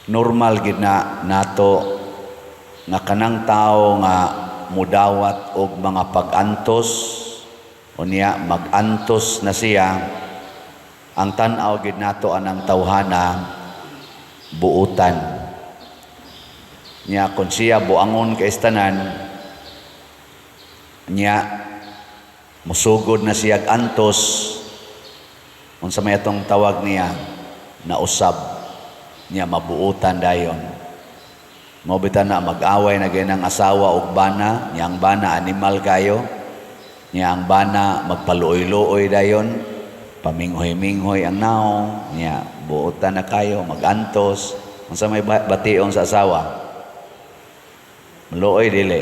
Normal gid na nato nga kanang tao nga mudawat og mga pag-antos, unya mag-antos na siya, ang tan-aw gid nato anang tawhana buutan. Nya kung siya buangon kay tanan, nya musugod na siya antos, unsa may atong tawag niya? Nausab niya, mabuutan dayon. Mao bitaw na mag-away na ang asawa og bana, niya ang bana animal kayo, niya ang bana magpaluoy-luoy dayon, paminghoy-minghoy ang naong, niya buutan na kayo, magantos. Unsa may bation sa asawa? Luoy, dili?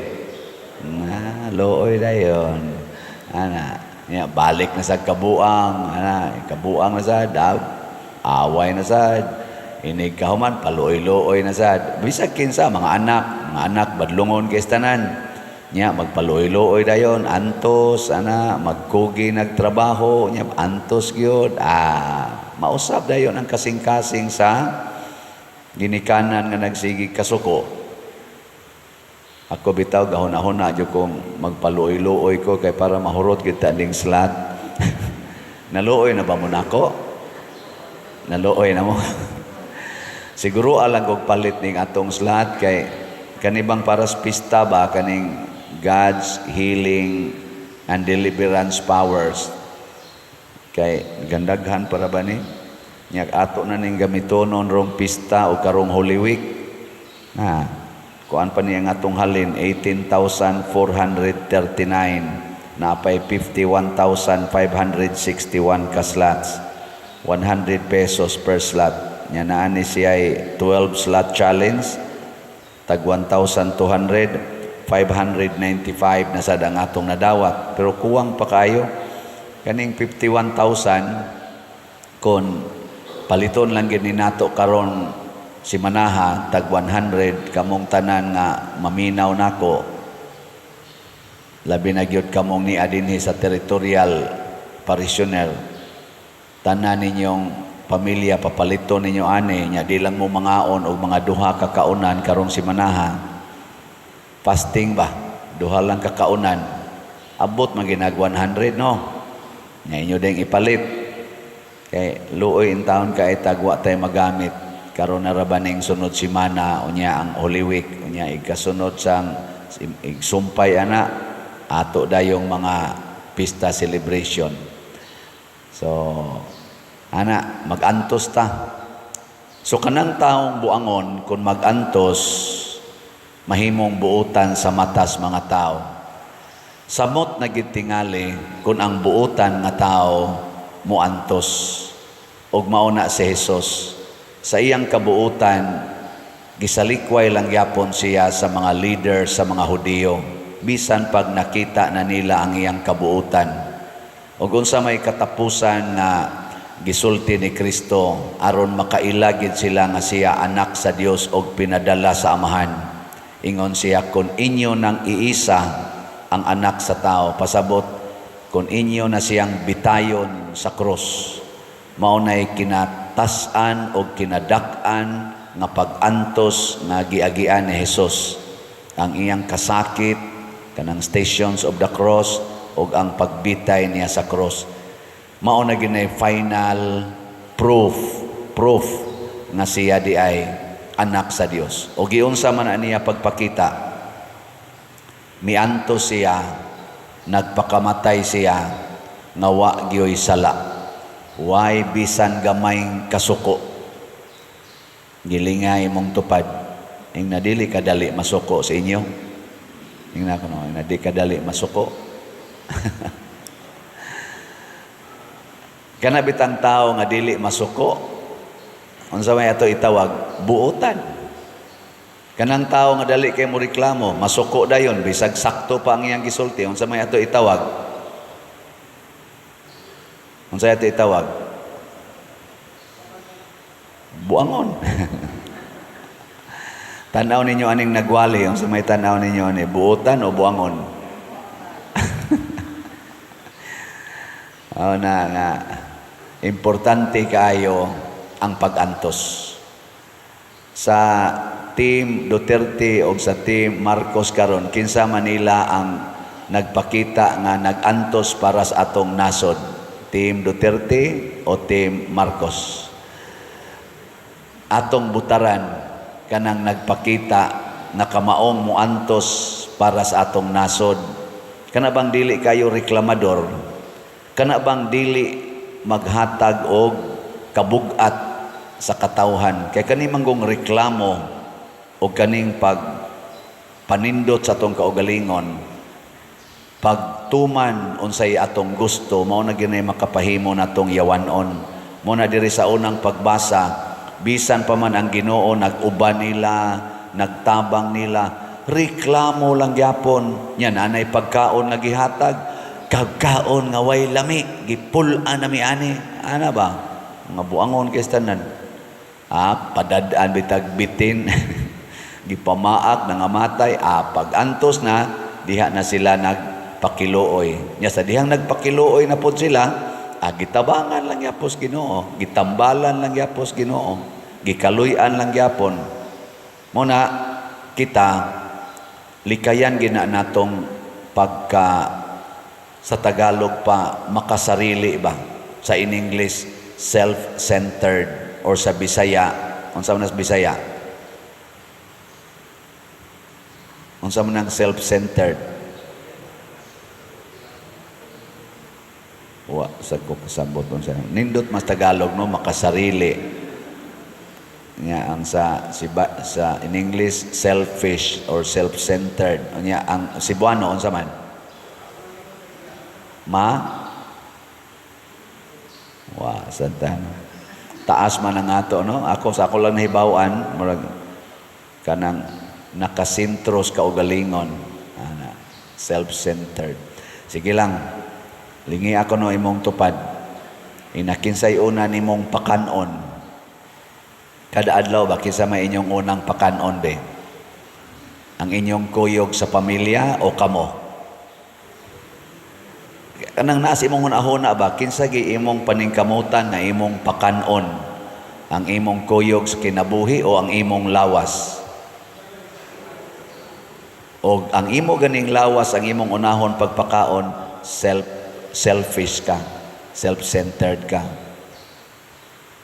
Na, luoy dayon. Ana, niya balik na sa kabuang, ana, kabuang na sa dab, away na sad. Inig kahuman, paluoy-luoy na sad. Bisag kinsa, mga anak, badlungon kay tanan. Nya, magpaluoy-luoy dayon, antos, ana, magkugi nagtrabaho, nya, antos gyud. Ah, mausab dayon ang kasing-kasing sa ginikanan nga nagsigi kasuko. Ako bitaw gahuna-huna jud kong magpaluoy-luoy ko kay para mahurot kita ning slot. Naluoy na ba mo nako? Naluoy na mo. Siguro alang og palit ning atong slot kay kanibang para sa pista ba, kaning God's healing and deliverance powers, kay gandaghan para ba ni nya ato na ning gamitonon rong pista o karong Holy Week na kuan pa niya nga atong halin 18,439, napay 51,561 ka slots, 100 pesos per slot. Nya naa ni siya 12 slot challenge, tag 1,200, 595 na sad ang atong nadawat, pero kuwang pa kayo. Kaning 51,000, kon paliton lang gid ni nato karon si Manaha tag 100 kamong tanan nga maminaw nako, labi na gyud kamong nia dinhi sa territorial parishioner, tanan ninyong pamilya papaliton ninyo ani, nya di lang mo mangaon og mga duha ka kaunan karong si Manaha, fasting ba, duha lang ka kaunan, abot man ginag 100, no? Nya inyo ding ipalit kay luoy in taon kay tagwa tay magamit karon na ra ba ning sunod simana, unya ang Holy Week, unya ikasunod sang igsumpay ana ato dayong mga pista celebration. So ana, magantos ta. So kanang taong buangon, kung magantos, mahimong buutan sa matas mga tao. Samot na gid tingali kung ang buutan nga tao muantos. Ug mao na si Jesus. Sa iyang kabuutan, gisalikway lang yapon siya sa mga leader sa mga Hudiyo, bisan pag nakita na nila ang iyang kabuutan. Ug unsa may katapusan nga gisulti ni Kristo aron makaila gid sila nga siya anak sa Dios og pinadala sa Amahan? Ingon siya, "Kung inyo nang iisa ang anak sa tao," pasabot kung inyo na siyang bitayon sa krus, mao nay kinatas-an o kinadak-an nga pag-antos nga giagian ni Jesus, ang iyang kasakit, kanang Stations of the Cross, ug ang pagbitay niya sa cross. Mao na ginay final proof nga siya di ay anak sa Dios. O giunsa man niya pagpakita? Miantos siya, nagpakamatay siya nga wa gyoy sala. Way bisan gamayng kasuko. Gilingay mong tupad. Ing nadili kadali masuko sa inyo. Ing na kuno, ing nadi kadali masuko. Kana bitang tao nga dili masuko, unsa may ato itawag? Buotan. Kanang tao nga dali kay mo reklamo, masuko dayon bisag sakto pa ang iyang gisulti, unsa may ato itawag? Unsa ato itawag? Buangon. Tanaw ninyo aning nagwali, unsa may tanaw ninyo ani, buotan o buangon? Oh, na nga importante kaayo ang pag-antos. Sa Team Duterte o sa Team Marcos karon, kinsa man nila ang nagpakita nga nagantos para sa atong nasod? Team Duterte o Team Marcos? Atong butaran kanang nagpakita nga kamaong muantos para sa atong nasod. Kana bang dili kayo reklamador? Kana bang dili maghatag og kabugat sa katawhan? Kay kani manggong reklamo o kaning pag panindot sa atong kaugalingon, pagtuman unsay atong gusto, mao na gyud makapahimo natong yawanon. Mo na diri sa unang pagbasa, bisan pa man ang Ginoo nag-uban nila, nagtabang nila, reklamo lang gyapon. Nya nanay pagkaon nga gihatag, kagkaon nga way lami, gipul-an nami ani. Ana ba? Mga buangon kay tanan. Ah, padad-an bitag bitin. Gipamaak, nangamatay. Ah, pag antos na, diha na sila nagpakiluoy. Nya sa dihang nagpakiluoy na pod sila, ah, gitabangan lang gyapon Ginoo, gitambalan lang gyapon Ginoo, gikaluy-an lang gyapon. Mo na kita likayan gina natong pagka, sa Tagalog pa, makasarili ba, sa in English, self-centered, or sa Bisaya, unsa man sa Bisaya? Unsa man ang self-centered? Wa sa ko kasabot unsa. Nindot mas Tagalog, no, makasarili. Nya ang sa siba, sa in English, selfish or self-centered. Nya ang Cebuano, unsa man? Ma Wa santa. Taas man ang ato, no? Ako, sa ako lang nahibaw-an, murag kanang nakasentro sa kaugalingon, ana, self-centered. Sige lang. Lingi ako no imong tupad. Inakinsay una nimong pakanon? Kada adlaw ba, kinsa may inyong unang pakanon be? Ang inyong kuyog sa pamilya o kamo? Kanang naas imong hunahuna ba, kinsa gi imong paningkamutan nga imong pakanon? Ang imong kuyog sa kinabuhi o ang imong lawas? O ang imo ganing lawas ang imong unahon pagpakaon, selfish ka, self-centered ka.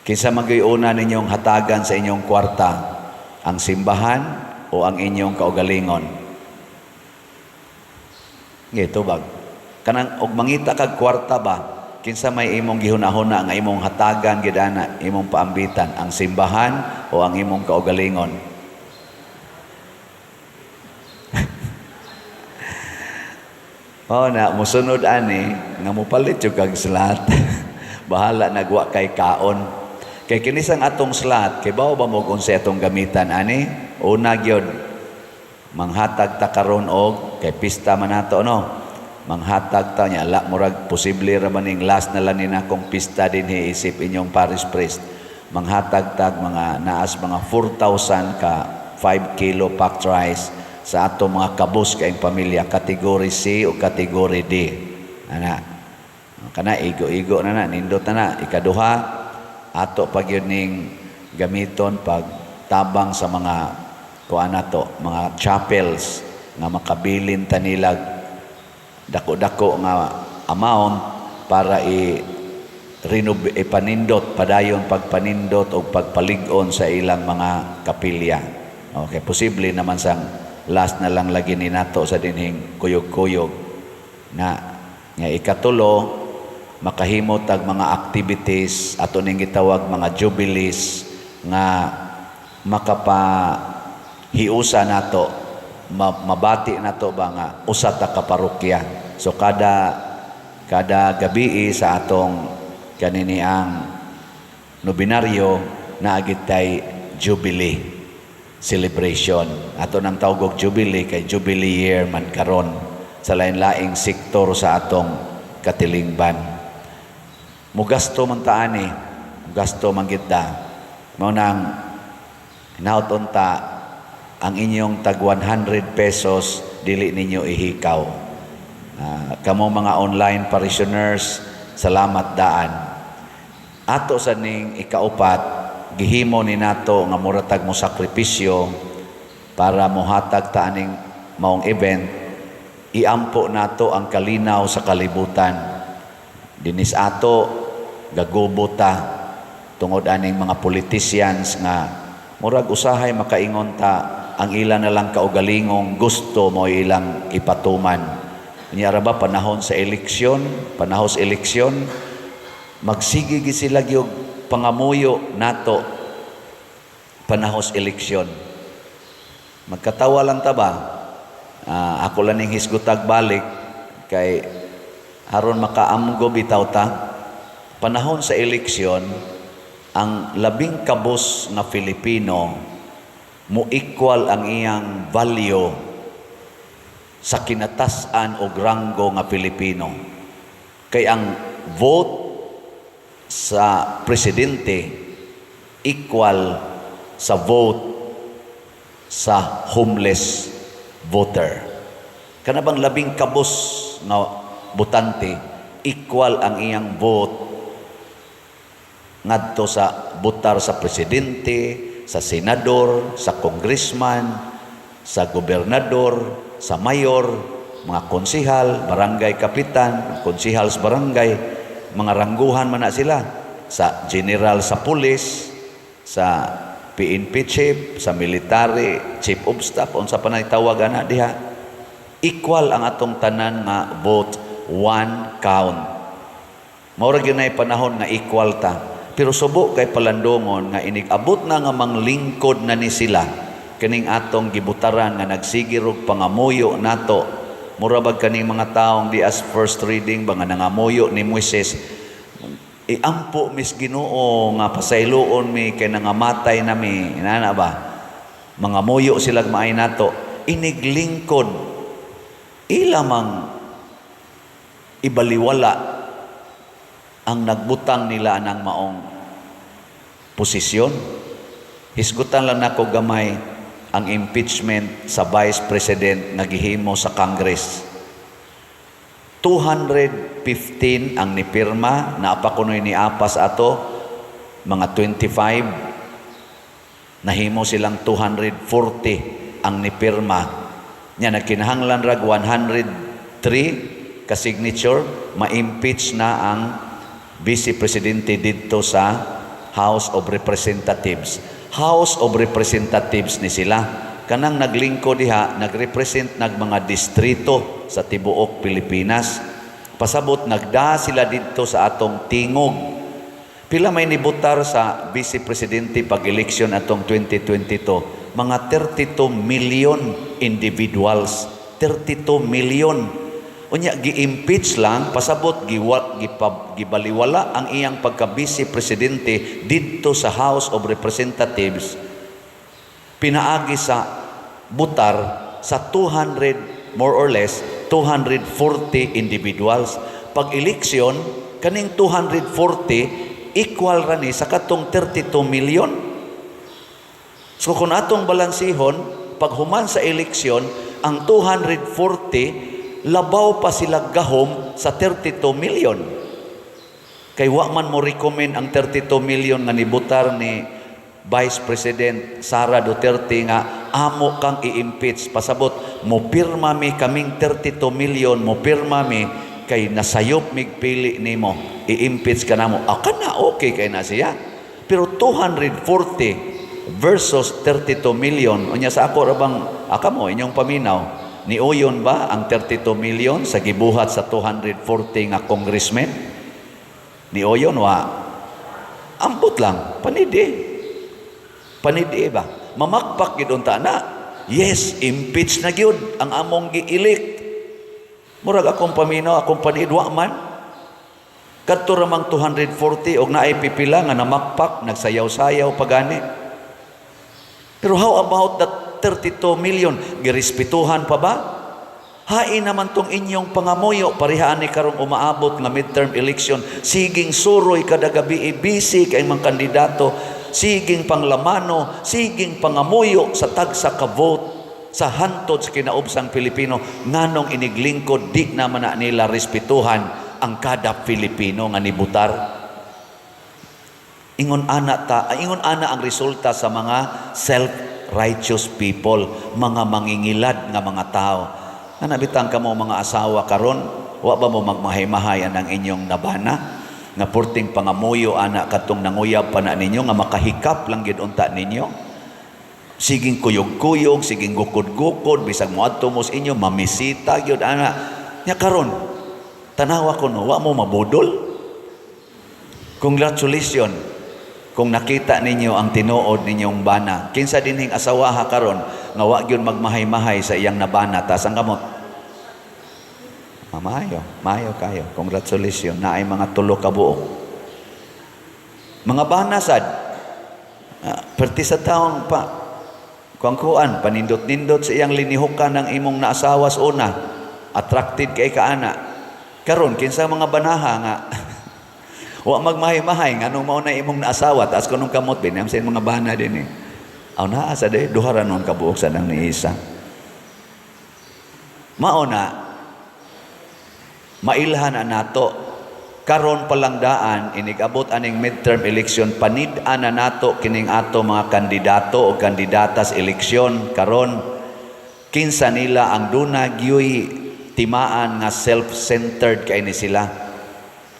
Kinsa man gyud una ninyong hatagan sa inyong kwarta, ang simbahan o ang inyong kaugalingon? Ngito bag. Kanang og mangita kag kwarta ba, kinsa may imong gihunahuna nga imong hatagan gid ana, imong paambitan, ang simbahan o ang imong kaugalingon? Oh na musunod ani nga mopalit jud kag slot. Bahala nagwa kay kaon. Kay kini sang atong slot, kay bawo ba mo kung sa atong gamitan ani? Una gyud, manghatag ta karon og kay pista man nato, no. Manghatag ta nya la murag posible ra man ning last na lang ni nakong pista dinhi isip inyong parish priest. Manghatag tag mga naas mga 4,000 ka 5 kilo packed rice sa ato mga kabus kaayong pamilya, kategory C o kategory D. Ana. Kana igo-igo na na, nindot na na. Ikaduha, ato pag yun ning gamiton pag tabang sa mga kuan nato, mga chapels nga makabilin ta nila dako-dako nga amount para i renov ipanindot padayon pagpanindot o pagpalig-on sa ilang mga kapilya. Okay, posible naman sang last na lang lagi ni nato sa dinhing kuyog-kuyog na nga. Ikatulo, makahimo tag mga activities, ato ning gitawag mga jubilees, nga makapahiusa nato, mabati nato ba nga usa ta ka parokya. So kada kada gabi sa atong kanini ang nobinaryo, naa gitay jubilee celebration. Ato nang tawag og jubilee kay jubilee year man karon sa lain-laing sektor sa atong katilingban. Mugasto man ta ani, mugasto man gid ta. Mao nang hinaut unta ang inyong tag 100 pesos dili ninyo ihikaw. Kamo mga online parishioners, salamat daan. Ato sa ning ikaupat, Gihimo ni nato nga mura tag mo sakripisyo para mohatag ta aning maong event. Iampo nato ang kalinaw sa kalibutan. Dinis ato gagubo ta tungod aning mga politicians nga murag usahay makaingon ta ang ila na lang kaugalingong gusto mo ilang ipatuman. Unya ra ba panahon sa eleksyon, panahon sa eleksyon, magsige gyud sila gyud pangamuyo nato panahon sa eleksyon. Magkatawa lang ta ba? Ah, ako lang ning hisgutag balik kay aron makaamgo bitaw ta. Panahon sa eleksyon, ang labing kabos nga Filipino mo equal ang iyang value sa kinatas-an og ranggo nga Pilipino. Kay ang vote sa presidente equal sa vote sa homeless voter. Kana bang labing kabos nga botante, equal ang iyang vote ngadto sa botar sa presidente, sa senador, sa congressman, sa gobernador, sa mayor, mga konsihal, barangay kapitan, konsihal sa barangay, mga rangguhan man na sila, sa general sa pulis, sa PNP chief, sa military, chief of staff, unsa pa na tawag ana diha. Equal ang atong tanan nga vote, one count. Mao ra gyud nay panahon nga equal ta. Pero subo kay palandongon nga inig-abot na nga manglingkod na ni sila kining atong gibutaran nga nagsige rog pangamuyo nato. Mura bag kaning mga taong di as first reading ba nga nangamuyo ni Moises, "Iampo mis Ginoo nga pasayloon mi kay nangamatay na mi." Inana ba? Mga muyo sila maay nato. Iniglingkod, ila mang ibaliwala ang nagbutang nila anang maong posisyon. Hisgutan lang nako gamay ang impeachment sa Vice President nga gihimo sa Congress. 215 ang nipirma, naa pa kunoy ni apas ato, mga 25, nahimo silang 240 ang nipirma. Nya nagkinahanglan rag 103 ka signature, ma-impeach na ang Vice Presidente didto sa House of Representatives. House of Representatives ni sila. Kanang naglingkod diha, nagrepresent nag mga distrito sa tibuok Pilipinas. Pasabot nagda sila didto sa atong tingog. Pila may nibutar sa Vice Presidente pag eleksyon atong 2022? Mga 32 million individuals. 32 million. Unya gi-impeach lang, pasabot giwa, gibaliwala ang iyang pagka-vice presidente didto sa House of Representatives pinaagi sa butar sa 200, more or less 240 individuals. Pag eleksyon, kaning 240 equal ra ni sa katong 32 million. So kung atong balansihon, pag human sa eleksyon, ang 240 labaw pa sila gahom sa 32 million. Kay wa man mo recommend ang 32 million nga nibutar ni Vice President Sara Duterte nga amo kang i-impeach. Pasabot, mo pirma mi kaming 32 million, mo pirma mi kay nasayop mig pili nimo, i-impeach ka namo. Ah, kana okay kay na siya. Pero 240 versus 32 million, unya sa ako ra bang aka mo inyong paminaw, niuyon ba ang 32 million sa gibuhat sa 240 nga congressmen? Niuyon wa? Ambot lang, panidi. Panidi ba? Mamakpak gid unta na. Yes, impeach na gyud ang among gi-elect. Murag akong paminaw, akong paniid, wa man. Kadto ra mang 240 og naay pipila nga namakpak, nagsayaw-sayaw pagani. Pero how about that 32 million? Girespetuhan pa ba? Hain naman tong inyong pangamuyo, parihaan ni karong umaabot nga midterm election, siging suroy kada gabi, busy kay mga kandidato, siging panglamano, siging pangamuyo sa tagsa ka vote sa hantod sa kinaubsang Pilipino, nganong iniglingkod di naman na nila respetuhan ang kada Pilipino nga nibutar? Ingon ana ta, ingon ana ang resulta sa mga self-righteous people, mga mangingilad nga mga tao. Ana bitang kamo mga asawa karon, wa ba mo magmahay-mahay anang inyong nabana? Nga purting pangamuyo ana katong nanguyab pa na ninyo nga makahikap lang gyud unta ninyo. Siging kuyog-kuyog, siging gukod-gukod, bisag moadto mo sa inyo, mamisita gyud ana. Nya karon, tanawa ko no, wa mo mabudol. Congratulations kung nakita ninyo ang tinuod ninyong bana. Kinsa dinhing asawaha karon nga wa gyud magmahay-mahay sa iyang nabana, taas ang kamot. Ah, maayo, maayo kayo. Congratulations, naay mga tulo ka buok. Mga bana sad, perti sa taon pa kuan-kuan, panindot-nindot sa iyang linihukan ng imong naasawa sa una. Attracted kay kaana. Karon kinsa mga banaha nga wa magmahay-mahay nganong mao na imong naasawa, taas kunong kamot binam sa mga bana din eh. Aw, naa sa de duha ra nun kabuok sa nang niisa. Mao na mailhan na nato karon palang daan, inig-abot aning midterm election, panid-an na nato kining ato mga kandidato o kandidata sa eleksyon karon, kinsa nila ang duna gyuy timaan nga self-centered kay ni sila.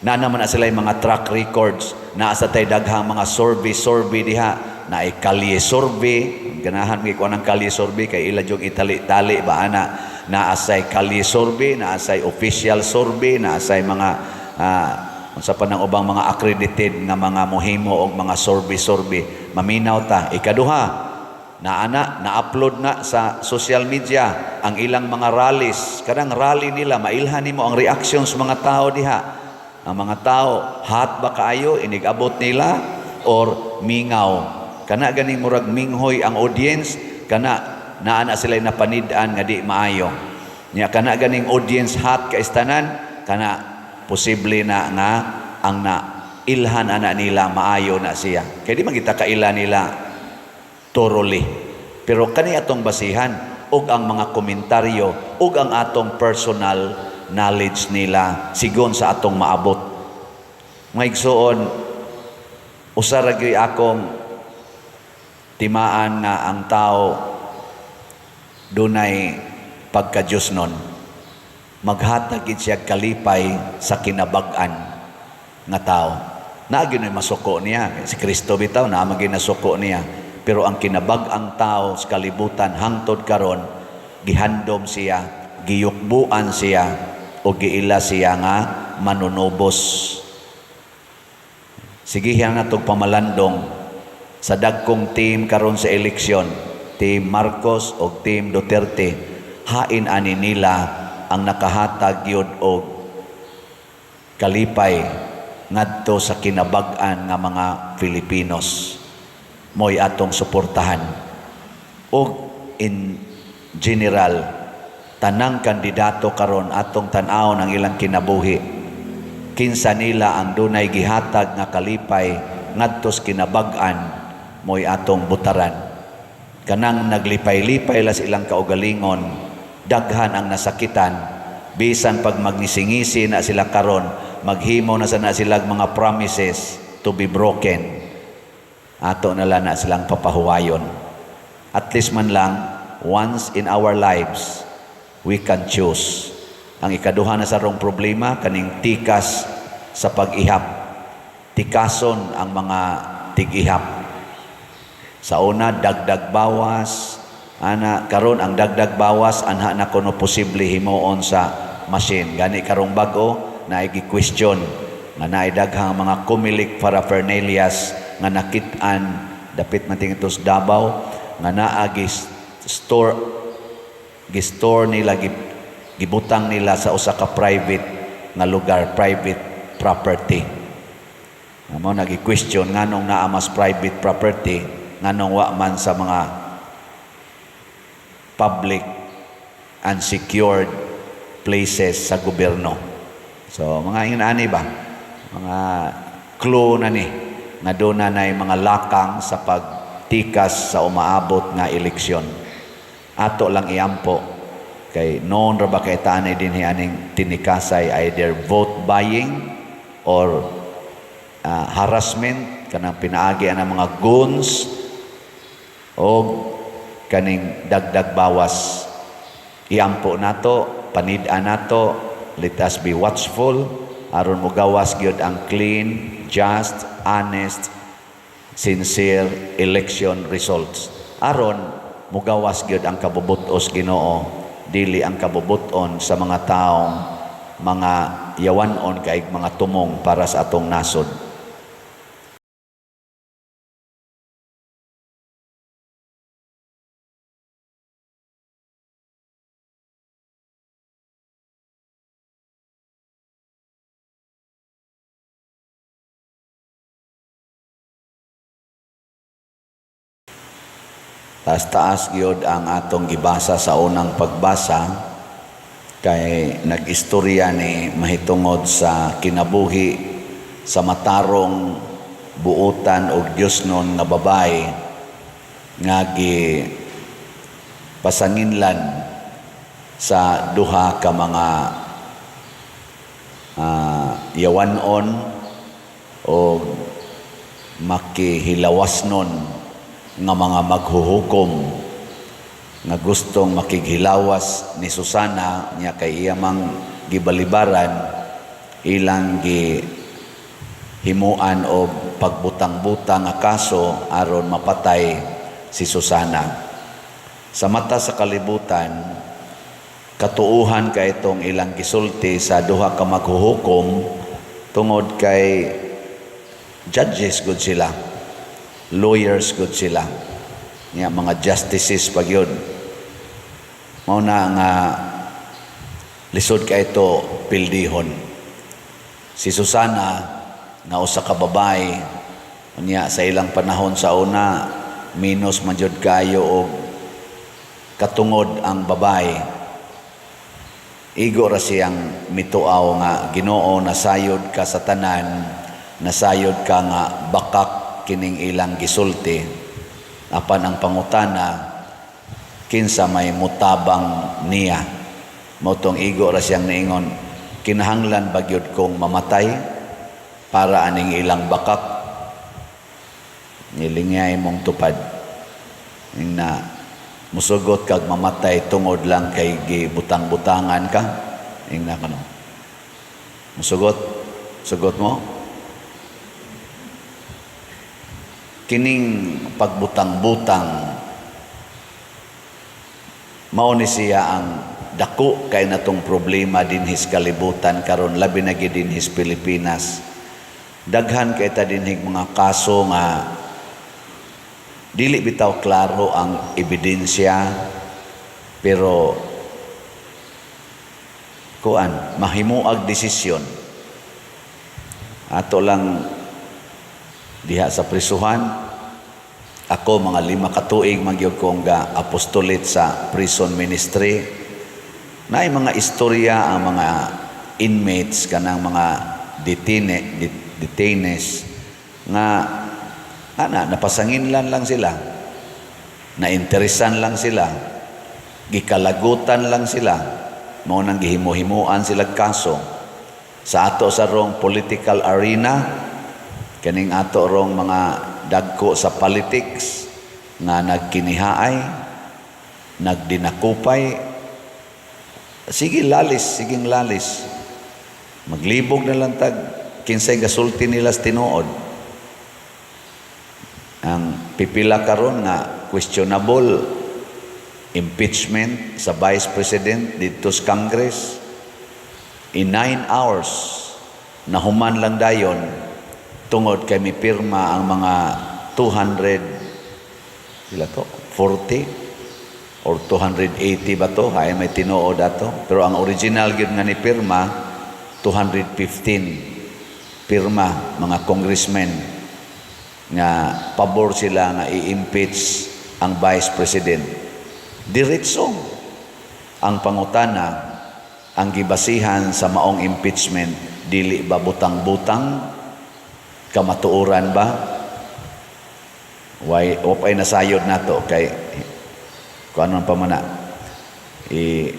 Na naman na sila yung mga track records. Naa sa tay daghang mga survey survey diha, na ay kalye survey. Ganahan mi ko ang kalye survey kay ila jung itali-tali ba ana. Naa say kalye survey, naa say official survey, naa say mga unsa pa nang ubang mga accredited nga mga mohimo og mga survey survey. Maminaw ta. Ikaduha, naana na-upload na sa social media ang ilang mga rallies. Kanang rally nila, mailhan nimo ang reaction sa mga tao diha. Ang mga tao, hot ba kaayo inig-abot nila or mingaw? Kana ganing murag minghoy ang audience, kana naa na sila napanid-an nga di maayo. Nya kana ganing audience hot kay tanan, kana posible na nga ang na ilhan ana nila maayo na siya. Kay di man kita kaila nila thoroughly. Pero kani atong basihan ug ang mga komentaryo ug ang atong personal knowledge nila sigon sa atong maabot. Mga igsuon, usa ra gyud akong timaan nga ang tao dunay pagka-Diyos nun. Maghatag gid siya kalipay sa kinabag-an nga tao. Naa gyud masuko niya. Si Kristo bitaw, naa man gyud nasuko niya. Pero ang kinabag-ang tao sa kalibutan hangtod karon, gihandom siya, giyukbuan siya, o giila siya nga manunubos. Sigihan na tog pamalandong sa dagkong team karon sa eleksyon, Team Marcos o Team Duterte, hain ani nila ang nakahatag yun og kalipay ngadto sa kinabag-an nga mga Filipinos, mo'y atong suportahan. Og in general, tanang kandidato karon, atong tan-awon ang ilang kinabuhi, kinsa nila ang dunay gihatag nga kalipay ngadto sa kinabag-an, mo'y atong butaran. Kanang naglipay-lipay la sa ilang kaugalingon, daghan ang nasakitan, bisan pag magnisingisi na sila karon, maghimo na sana sila mga promises to be broken, ato na lang na silang papahuwayon. At least man lang once in our lives we can choose. Ang ikaduha na sarong problema, kaning tikas sa pag-ihap. Tikason ang mga tig-ihap. Sa una, dagdag bawas. Ana, karon ang dagdag bawas anha na kuno posible himuon sa machine. Gani karong bag-o naay gi-question nga naay daghang mga Comelec paraphernalias nga nakit-an dapit man tingito sa Davao nga naa gi store, gi-store nila, gibutang nila sa usa ka private nga lugar, private property. Mao nagi-question nganong naa mas private property, nganong wa man sa mga public and secured places sa gobyerno. So mga ingon ani ba? Mga clue na ni nga doon na nay mga lakang sa pagtikas sa umaabot nga eleksyon. Ato lang iampo kay noon ra ba kay taanay dinhi aning tinikasay, either vote buying or harassment. kanang pinaagi ang mga goons o kaning dagdag bawas. Iampo nato, panid-an nato, let us be watchful aron mogawas gyud ang clean, just, honest, sincere election results. Aron mugawas gyud ang kabubut-os Ginoo, dili ang kabubuton sa mga taong mga yawanon kay mga tumong para sa atong nasod. Taas-taas gyud ang atong gibasa sa unang pagbasa kay nag-istorya ni mahitungod sa kinabuhi sa matarong buotan og Diosnon nga babae nga gi pasanginlan sa duha ka mga yawanon o makihilawasnon nga mga maghuhukom nga gustong makighilawas ni Susana niya kay iya mang gibalibaran, ilang gi himuan og pagbutang-butang nga kaso aron mapatay si Susana. Sa mata sa kalibutan, katuuhan kay itong ilang gisulti sa duha ka maghuhukom tungod kay judges good sila, lawyers good sila, niya mga justices pag yun. Mao na nga lisod kay ito pildihon. Si Susana nga usa ka babae, niya sa ilang panahon sa una minus man jud kayo og katungod ang babae. Igo ra siyang mituaw nga Ginoo, nasayod ka sa tanan, nasayod ka nga bakak kining ilang gisulti. Apan ang pangutana, kinsa may mutabang niya? Mao tong igo ra siyang niingon, kinahanglan ba gyud kong mamatay para aning ilang bakak? Nilingay mong tupad. Ing na musugot kag mamatay tungod lang kay gibutang-butangan ka. Ing na kano. Musugot? Sugot mo? Kining pagbutang-butang mao ni siya ang dako kay natong problema dinhi sa kalibutan karon, labi na gyud dinhi sa Pilipinas. Daghan kay ta dinhi mga kaso nga dili bitaw klaro ang ebidensya, pero kuan mahimuag desisyon. Ato lang diha sa prisuhan, ako mga 5 ka tuig magyud ko nga apostolate sa prison ministry. Naay mga istorya ang mga inmates kanang mga detainees nga ana napasanginlan lang sila, nainteresan lang sila, gikalagutan lang sila, mao nang gihimo-himuan sila kaso. Sa ato sa rong political arena, kaning ato rong mga dagko sa politics nga nagkinihaay, nagdinakupay, sige lalis, siging lalis, maglibog na lang tag kinsay gasulti nila sa tinuod. Ang pipila karon nga questionable impeachment sa Vice President didto sa Congress, in 9 hours nahuman lang dayon tungod kay mipirma ang mga 200 pila to, 40 or 280 ba to, hay may tinuod ato, pero ang original gyud nga ni pirma 215 pirma mga congressmen nga pabor sila nga i-impeach ang Vice President. Diretso ang pangutana, ang gibasihan sa maong impeachment dili ba butang-butang, kamatuoran ba? Why wapay nasayod nato kay kuan man pa man na, i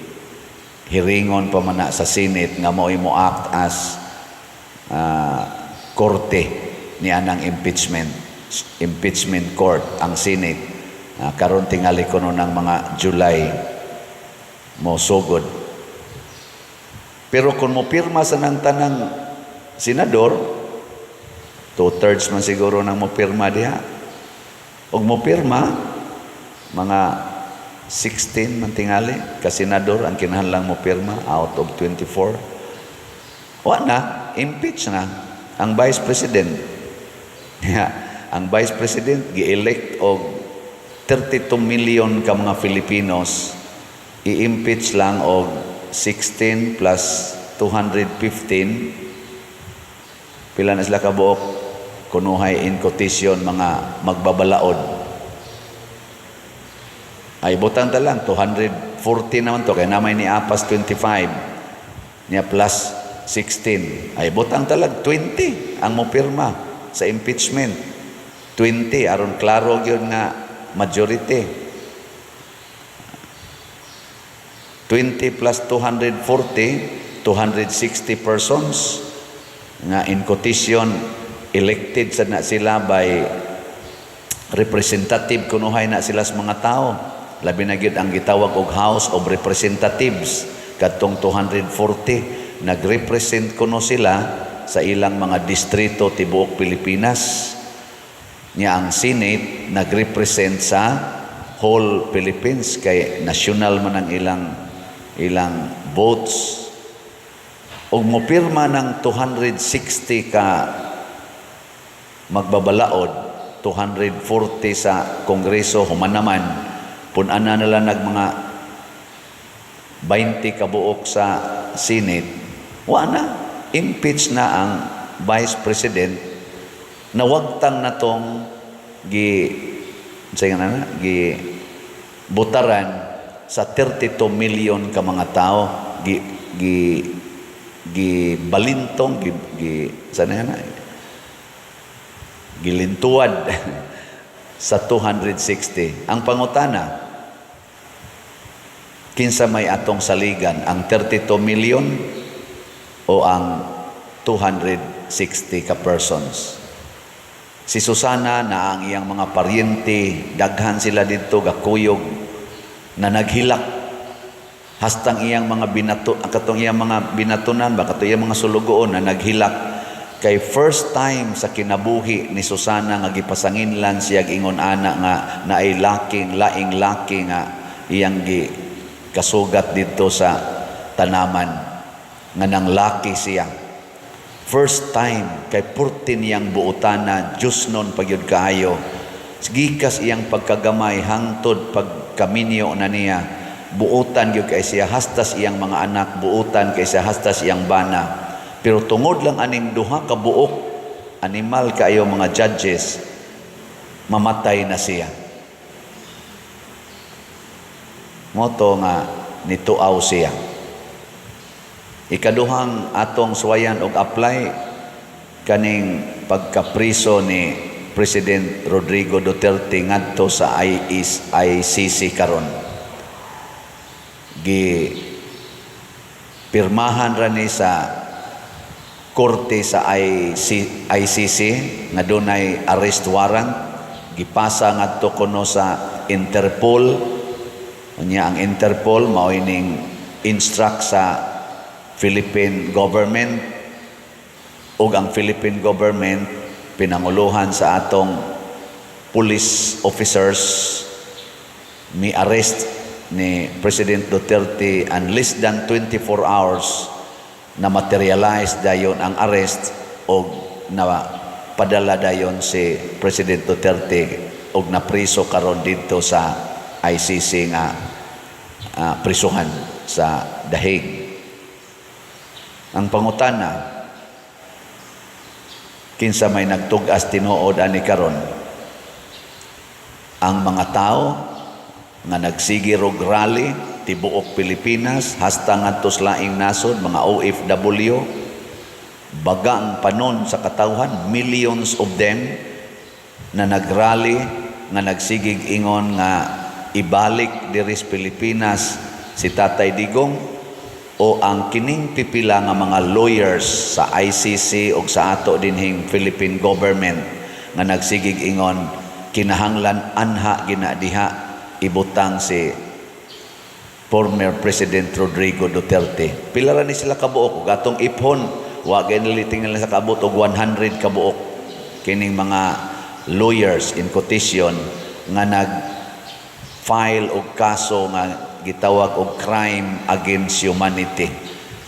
hiringon pa man na sa Senate nga mao'y mo act as korte ni anang impeachment impeachment court ang Senate. Karon tingali kuno ng mga July mo sugod. Pero kung mo pirma sa nang tanang senador, 2/3 man siguro nang mo pirma diha. Og mo pirma, mga 16 man tingali ka senador ang kinahanglang mo pirma out of 24. Wa na, impeach na ang Vice President. Yeah, ang Vice President gi-elect og 32 million ka mga Filipinos, i-impeach lang og 16 plus 215, pila na sila kabuok kunuhay in quotation mga magbabalaod? Ay, butang ta lang 240 naman to kay namay ni apas 25 niya plus 16. Ay, butang talag 20 ang mopirma sa impeachment, 20, aron klaro gyud nga majority. 20 plus 240, 260 persons nga in quotation elected sa na sila by representative kunuhay na sila sa mga tao, labi na gyud ang gitawag og House of Representatives. Kadtong 240, nagrepresent kuno sila sa ilang mga distrito tibuok Pilipinas. Nya ang Senate nagrepresent sa whole Philippines kay national man ang ilang ilang votes. Ug mopirma ng 260 ka magbabalaod, 240 sa Kongreso, human naman pun-ana nila nag mga 20 kabuok sa Senate, wa na, impeach na ang Vice President. Nawagtang na tong gi unsa nga na gi butaran sa 32 million ka mga tao, gi gi gi balintong, gi, gi sa na na gilintuad sa 260. Ang pangutana, kinsa may atong saligan, ang 32 million o ang 260 ka persons? Si Susana na ang iyang mga paryente, daghan sila didto gakuyog na naghilak hastang iyang mga binato, ang katong iyang mga binatunan ba, katong iyang mga sulugoon na naghilak kay first time sa kinabuhi ni Susana nga gipasanginlan siya ingon ana nga naay laking laing laki nga iyang gi kasugat didto sa tanaman nga nang laki siya. First time kay purti niyang buotana, Diyos nun pagyud kaayo. Gikas iyang pagkagamay hangtod pagkaminyo na niya, buotan gyud kay siya hastas iyang mga anak, buotan kay siya hastas iyang bana. Pero tungod lang aning duha ka buok animal kaayo mga judges, mamatay na siya. Moto nga nituaw siya. Ikaduhang atong suwayan og apply kaning pagkapriso ni President Rodrigo Duterte ngadto sa IS, ICC karon. Gi pirmahan ra ni sa korte sa IC, ICC nga dunay arrest warrant, gipasa ngadto kuno sa Interpol. Unya ang Interpol mao ning instruct sa Philippine government, ug ang Philippine government pinanguluhan sa atong police officers mi arrest ni President Duterte, and less than 24 hours na materialize dayon ang arrest og na padala dayon si President Duterte og napriso karon didto sa ICC nga prisuhan sa The Hague. Ang pangutana, kinsa may nagtug-as tinuod ani karon? Ang mga tao nga nagsige rog rally tibuok Pilipinas hasta ngadto sa laing nasod, mga OFW, baga ang panon sa katawhan, millions of them na nagrally nga nagsigig ingon nga ibalik diri sa Pilipinas si Tatay Digong, o ang kining pipila nga mga lawyers sa ICC o sa ato dinhing Philippine government nga nagsigig ingon kinahanglan anha gina diha ibutang si former President Rodrigo Duterte? Pila ra ni sila kabuok? Ug atong iphon, wa gani tingnan sa kaabot og 100 kabuok kining mga lawyers in quotation nga nag file og kaso nga gitawag og crime against humanity.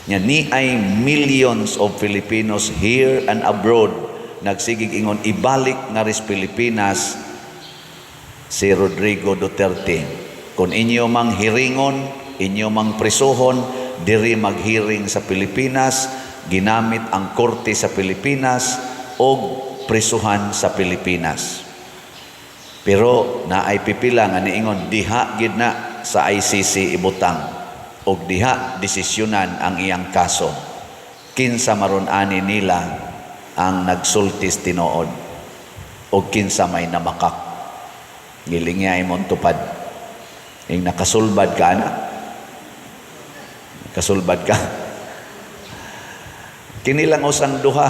Nya ni ay millions of Filipinos here and abroad nagsigig ingon ibalik nga ris Pilipinas si Rodrigo Duterte. Kung inyo mang hiringon, inyo mang prisuhon, diri maghiring sa Pilipinas, ginamit ang korte sa Pilipinas og prisuhan sa Pilipinas. Pero naay pipila nga niingon diha gid na sa ICC ibutang og diha desisyonan ang iyang kaso. Kinsa maron ani nila ang nagsultis tinuod og kinsa may namakak? Gilingya imong tupad. Ing nakasulbad ka na. Kasulbad ka. Kini lang usang duha.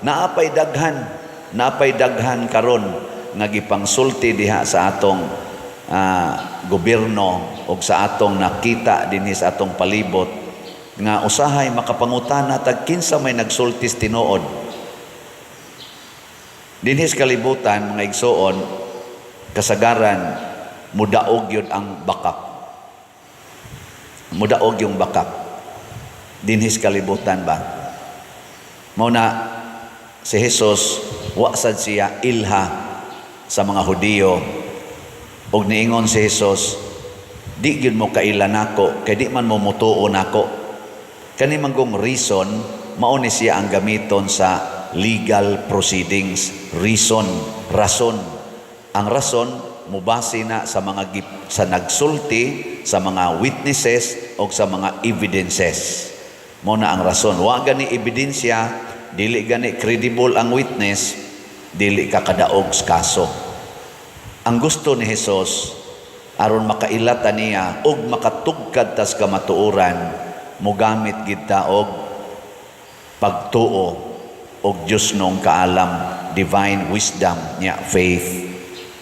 Naapay daghan karon nga gipangsulti diha sa atong gobyerno o sa atong nakita dinhi sa atong palibot nga usahay makapangutana tag kinsa may nagsultis tinuod. Dinhi sa kalibutan, mga igsoon, kasagaran mudaog yun ang bakak. Mudaog yung bakak. Dinhi sa kalibutan ba? Mao na si Jesus, wa sad siya ilha sa mga Hudiyo og niingon si Jesus, "Di gyud mo kaila nako kay di man mo mutuo nako." Kani manggong reason, mao ni siya ang gamiton sa legal proceedings. Reason, rason. Ang rason mubase na sa nagsulti, sa mga witnesses o sa mga evidences. Mo na ang rason. Wa gani ebidensya, dili gani credible ang witness, dili ka kadaog sa kaso. Ang gusto ni Jesus, aron makaila ta niya ug makatugkad tas kamatuoran, mogamit gid ta og pagtuo og Dios nong kaalam, divine wisdom nya faith.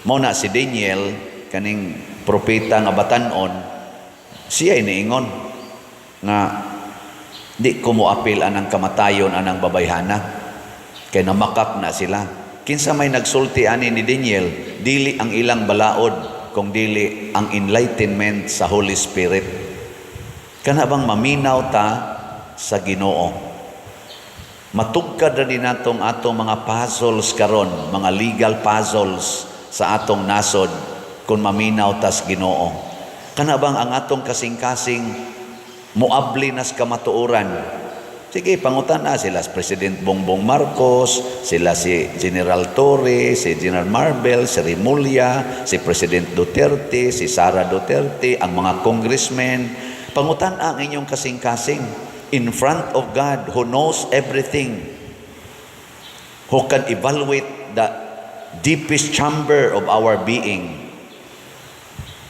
Mo na si Daniel, kaning propeta nga batan-on, siya iniingon nga di ko moapil anang kamatayon anang babayhana kay namakak na sila. Kinsa may nagsulti ani ni Daniel? Dili ang ilang balaod kung dili ang enlightenment sa Holy Spirit. Kana bang maminaw ta sa Ginoo, matugkad ra din natong atong mga puzzles karon, mga legal puzzles sa atong nasod, kung maminaw tas Ginoo. Kana bang ang atong kasing-kasing muabli nas kamatuoran? Sige, pangutan na sila si President Bongbong Marcos, sila si General Torre, si General Marvel, si Remulla, si President Duterte, si Sara Duterte, ang mga congressmen. Pangutan ang inyong kasing-kasing in front of God who knows everything, who can evaluate the deepest chamber of our being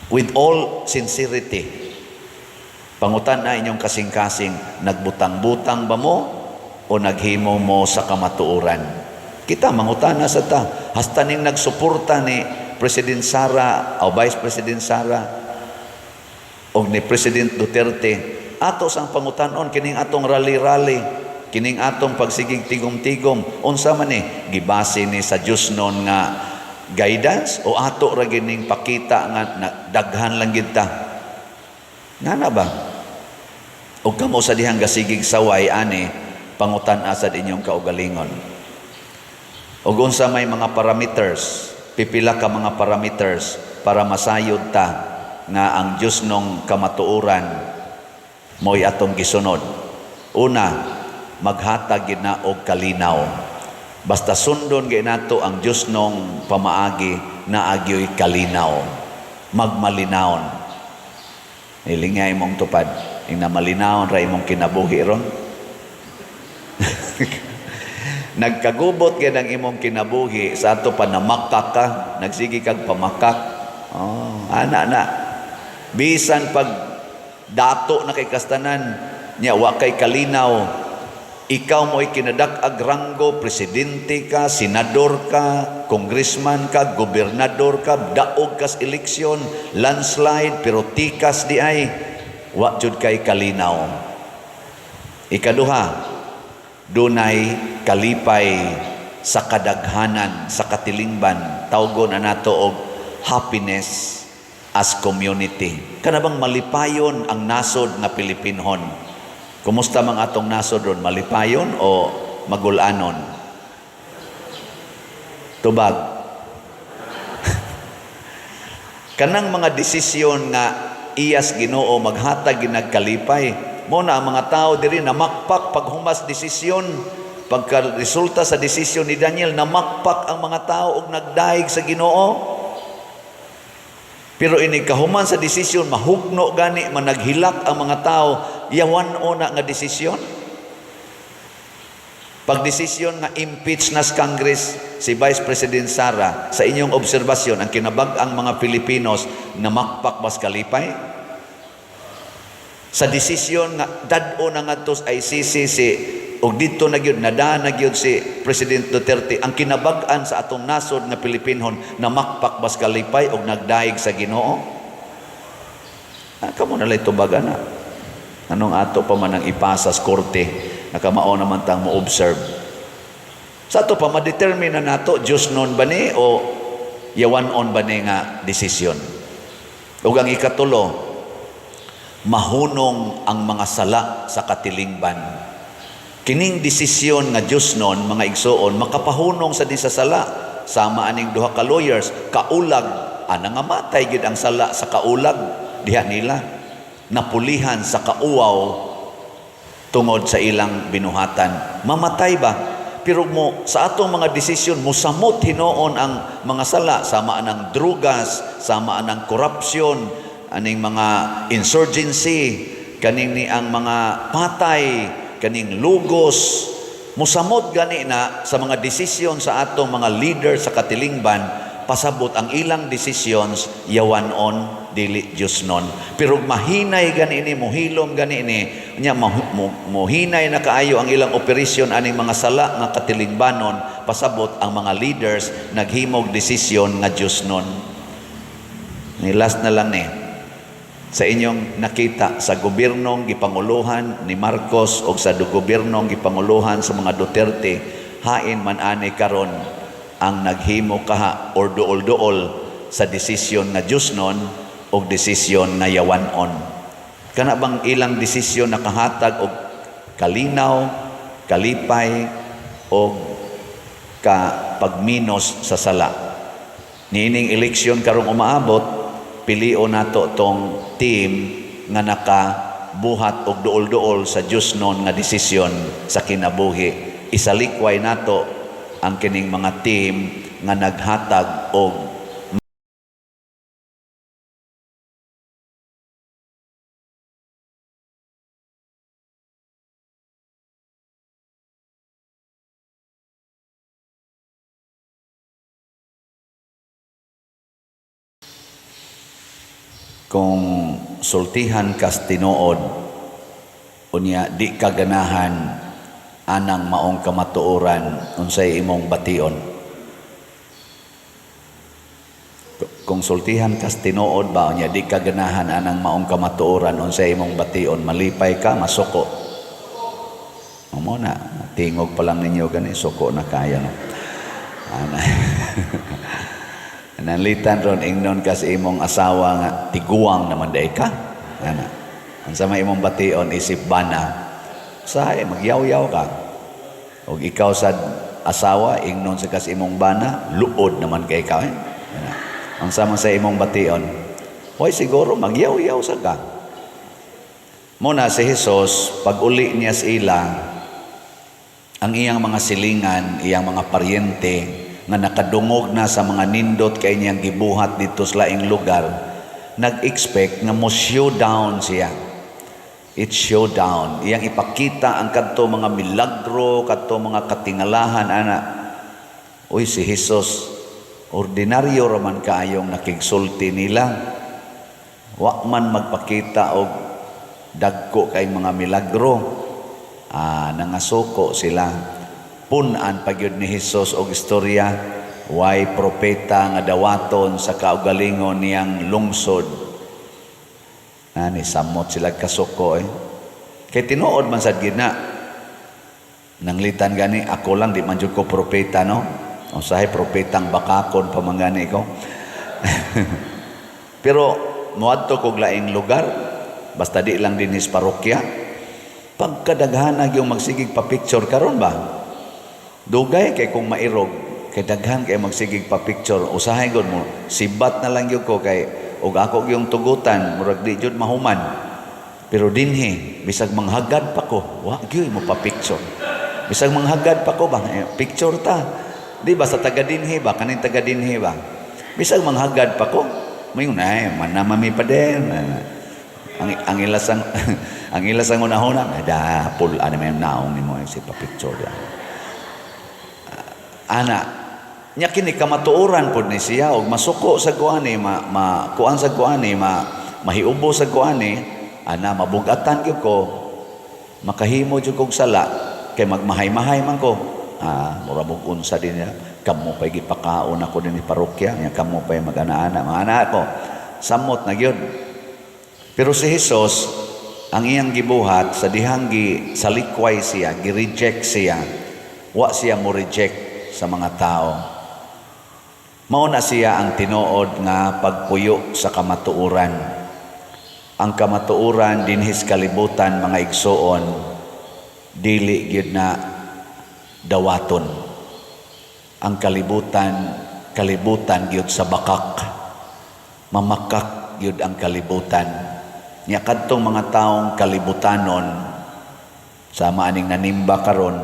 with all sincerity. Pangutan na inyong kasing-kasing, nagbutang-butang ba mo o naghimo mo sa kamatuoran? Kita, mangutana sa ta. Hasta ning nagsuporta ni President Sara o Vice President Sara o ni President Duterte, ato sang pangutanon kining atong rally-rally, kining atong pagsigig tigom-tigom, unsa man ni gibase ni sa Dios non nga guidance o ato ra gining pakita nga na, daghan lang gid ta? Ngana ba? O kamo sa dihang gasigig saway ani, pangutan asad inyong kaugalingon. Og unsa may mga parameters, pipila ka mga parameters para masayod ta nga ang Dios nong kamatuoran mo'y atong gisunod. Una, maghatag gid na og kalinaw. Basta sundon gid nato ang Dios nong pamaagi, naagyo'y kalinaw. Magmalinawon. Ilingay imong tupad. Ing namalinawon ra imong kinabuhi ron. Nagkagubot gid ang imong kinabuhi sa ato pa namakak ka, nagsige kag pamakak. Oh, ana na. Bisan pag dato na kay kastanan, Nya wa kay kalinaw. Ikaw mo'y kinadak-ag ranggo, presidente ka, senador ka, congressman ka, gobernador ka, daog kas eleksyon, landslide, pero tikas diay, wa jud kay kalinaw. Ikaduha, dunay kalipay sa kadaghanan, sa katilingban, tawgon na nato og happiness as community. Kana bang malipayon ang nasod nga Pilipinhon? Kumusta mang atong nasod ron? Malipayon o magulanon? Tubag. Kanang mga desisyon nga iyas Ginoo maghatag ginagkalipay. Mo na ang mga tao diri namakpak paghumas desisyon. Pagka resulta sa desisyon ni Daniel, namakpak ang mga tao og nagdaig sa Ginoo. Pero ini kahuman sa desisyon, mahugno gani managhilak ang mga tao, yawan na nga desisyon. Pag desisyon nga impeach na sa Congress si Vice President Sara, sa inyong obserbasyon, ang kinabag-ang mga Pilipinos namakpak bas kalipay? Sa desisyon nga dad-o na ngadto sa ICC si og didto na gyud nada na gyud si President Duterte, ang kinabag-an sa atong nasod nga Pilipinhon namakpak bas kalipay og nagdaig sa Ginoo? Kamo na lay tubagan na. Anong ato pa man ang ipasa sa korte, nakamao naman tang mo-observe. Sa ato pa ma-determine na nato Diyos nun ba ni o yawan-on ba ni nga desisyon. Ug ang ikatulo, mahunong ang mga sala sa katilingban. Kining desisyon nga Diyos nun, mga igsoon, makapahunong sa di sa sala. Sama aning duha ka lawyers, kaulag, ana nga matay gid ang sala sa kaulag diha nila. Napulihan sa kauwaw tungod sa ilang binuhatan. Mamatay ba? Pero mo sa atong mga desisyon, musamot hinuon ang mga sala, sama anang drugas, sama anang korupsyon, aning mga insurgency, kaning ni ang mga patay, kaning lugos. Musamot gani na sa mga desisyon sa atong mga leader sa katilingban, pasabot ang ilang decisions yawan on dili Diyos nun. Pero mahinay gani ni, muhilom gani ni, nya muhinay na kaayo ang ilang operasyon aning mga sala nga katilingbanon, pasabot ang mga leaders naghimog desisyon nga Diyos nun. Ni last na lang ni, sa inyong nakita sa gobyernong gipanguluhan ni Marcos o sa gobyernong gipanguluhan sa mga Duterte, hain man ani karon ang naghimo kaha or duol-duol sa desisyon nga Diyos nun o desisyon nga yawan-on. Kana bang ilang desisyon nakahatag og kalinaw, kalipay o ka pagminos sa sala? Niining eleksyon karong umaabot, pilion nato tong team nga nakabuhat og duol-duol sa Diyos nun nga desisyon sa kinabuhi. Isalikway nato ang kining mga team nga naghatag og kung sultihan kas tinuod unya di ka ganahan anang maong kamatuoran, unsay imong bation? Kung sultihan kas tinuod ba unya di ka ganahan anang maong kamatuoran, unsay imong bation? Malipay ka, masuko? Amo na, tingog pa lang ninyo gani, suko na kaya, no? Ana. Nanlitan ron ingnon ka sa imong asawa nga tiguang naman day ka. Ana. Unsa may imong bation isip bana? Usahay magyaw-yaw ka. Og ikaw sa asawa ingnon sa kas imong bana, luod naman kay ka. Ana. Unsa man sa imong bation? Hoy, siguro magyaw-yaw sa ka. Muna si Jesus, pag uli niya sa ila, ang iyang mga silingan, iyang mga paryente, nga nakadungog na sa mga nindot kay niyang gibuhat dito sa laing lugar, nag-expect nga mo showdown siya. It's showdown. Iyang ipakita ang kadto mga milagro, kadto mga katingalahan, ana. Uy, si Jesus, ordinaryo raman kaayong nakigsulti nila. Wa man magpakita og Dagko kay mga milagro. Ah, nangasuko sila. Pun-an pa gyud ni Hesus og istorya, way propeta nga dawaton sa kaugalingon niyang lungsod. Ani samot sila kasuko eh. Kay tinuod man sad gid na. Nanglitan gani ako lang, di man jud ko propeta, no. Usahay propetang bakakon pa man gani ko. Pero moadto kog laing lugar, basta di lang dinhi sa parokya. Pagkadaghan yung magsigig pa picture karon ba? Dugay kay kung mairog, kay daghan kay magsigig pa picture. Usahay gud mo, sibat na lang gyud ko kay og ako gyung tugutan, murag di jud mahuman. Pero dinhi, bisag manghagad pa ko, wa gyud mo pa picture. Bisag manghagad pa ko ba, eh, picture ta. Di ba sa taga dinhi ba, kaning taga dinhi ba? Bisag manghagad pa ko, mayon ay manamami pa din. Ang ilasang unahuna, da pul ano may naong nimo si pa picture ya. Ana, nya kini kamatuoran pod ni siya og masuko sa kuani, ma, ma kuan sa kuani, ma mahiubo sa kuani, ana mabugatan gyud ko, makahimo jud kog sala kay magmahay-mahay man ko. Ah, mura mog unsa din niya. Kamo pa'y gipakaon ako din ni parokya, nya kamo pa'y mag-ana-ana, mga anak ko. Samot na gyud. Pero si Jesus, ang iyang gibuhat sa dihang gi salikway siya, gi-reject siya, wa siya mo reject sa mga tao. Mao na siya ang tinuod nga pagpuyo sa kamatuoran. Ang kamatuoran dinhi sa kalibutan, mga igsuon, dili gyud na dawaton. Ang kalibutan, kalibutan gyud sa bakak. Mamakak gyud ang kalibutan. Nya kadtong mga taong kalibutanon, sama aning nanimba karon,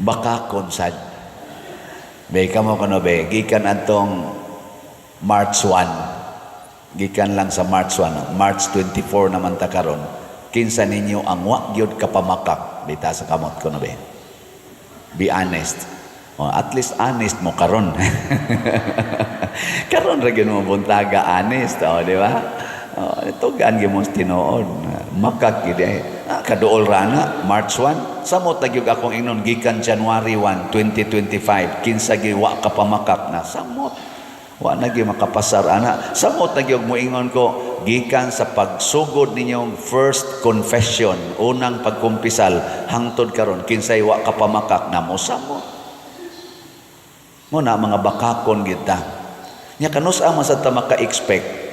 bakakon sad. Be kamo kuno be gikan atong March 1. Gikan lang sa March 1, March 24 naman ta karon. Kinsa ninyo ang wa gyud kapamakak? Bita sa kamot kuno be. Be honest. Oh, at least honest mo karon. Karon ra gyud mo buntaga honest, oh, di ba? Oh, tugan gyud mo sa tinuod. Makak gyud eh. Ah, kaduol ra na March 1. Samot na gyud akong ingnon gikan January 1, 2025. Kinsa gyud wa kapamakak na samot. Wa na gyud makapasar ana. Samot na gyud moingon ko gikan sa pagsugod ninyong first confession, unang pagkumpisal hangtod karon, kinsay wa kapamakak na mo samot. Mo na mga bakakon kita. Nya kanus-a man sad ta maka-expect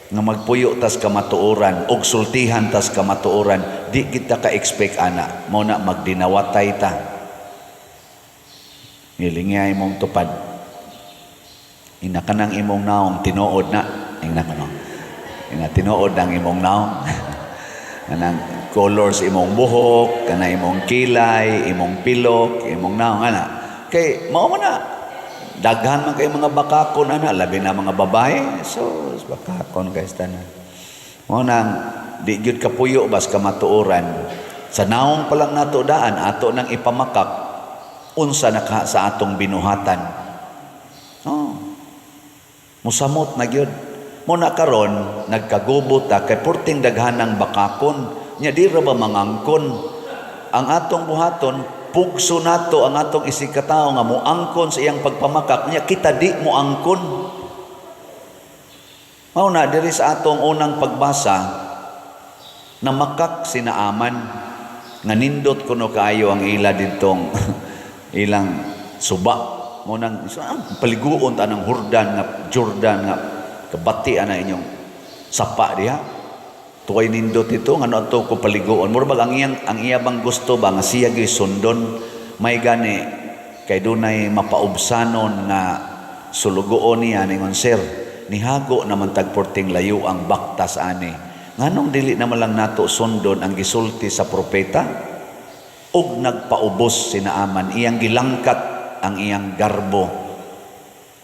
nga magpuyo tas kamatuoran og sultihan tas kamatuoran, di kita ka-expect ana. Mo na magdinawatay ta. Ngilingay imong tupad. Ina kanang imong naong tinuod na. Ina kano. Ina tinuod ang imong naong. Kanang colors imong buhok, kana imong kilay, imong pilok, imong naong ana. Kay mao man na daghan man kay mga bakakon ana, labi na mga babae. So bakakon guys tanan. Mao nang di gyud kapuyo bas kamatuoran. Sa naong pa lang nato daan ato nang ipamakak unsa na ka sa atong binuhatan. Oh. Musamot na gyud. Mo na karon nagkagubot ta kay purting daghanang bakakon. Nya di ra ba mangangkon ang atong buhaton? Pugso nato ang atong isigkatao nga moangkon sa iyang pagpamakak, nya kita di moangkon. Mao na diri sa atong unang pagbasa, namakak si Naaman nga nindot kuno kaayo ang ila didtong ilang suba. Mo nang paliguon ta ng Hurdan nga Jordan nga kabati ana inyong sapa diha. Tuway nindot ito ngano ato ko paliguon. Mura bag ang iya bang gusto ba nga siya gyud sundon. May gani kay dunay mapaubsanon nga sulugoon niya, ningon, "Sir, nihago naman tag porting layo ang baktas ani. Nganong dili naman lang nato sundon ang gisulti sa propeta?" Ug nagpaubos si Naaman, iyang gilangkat ang iyang garbo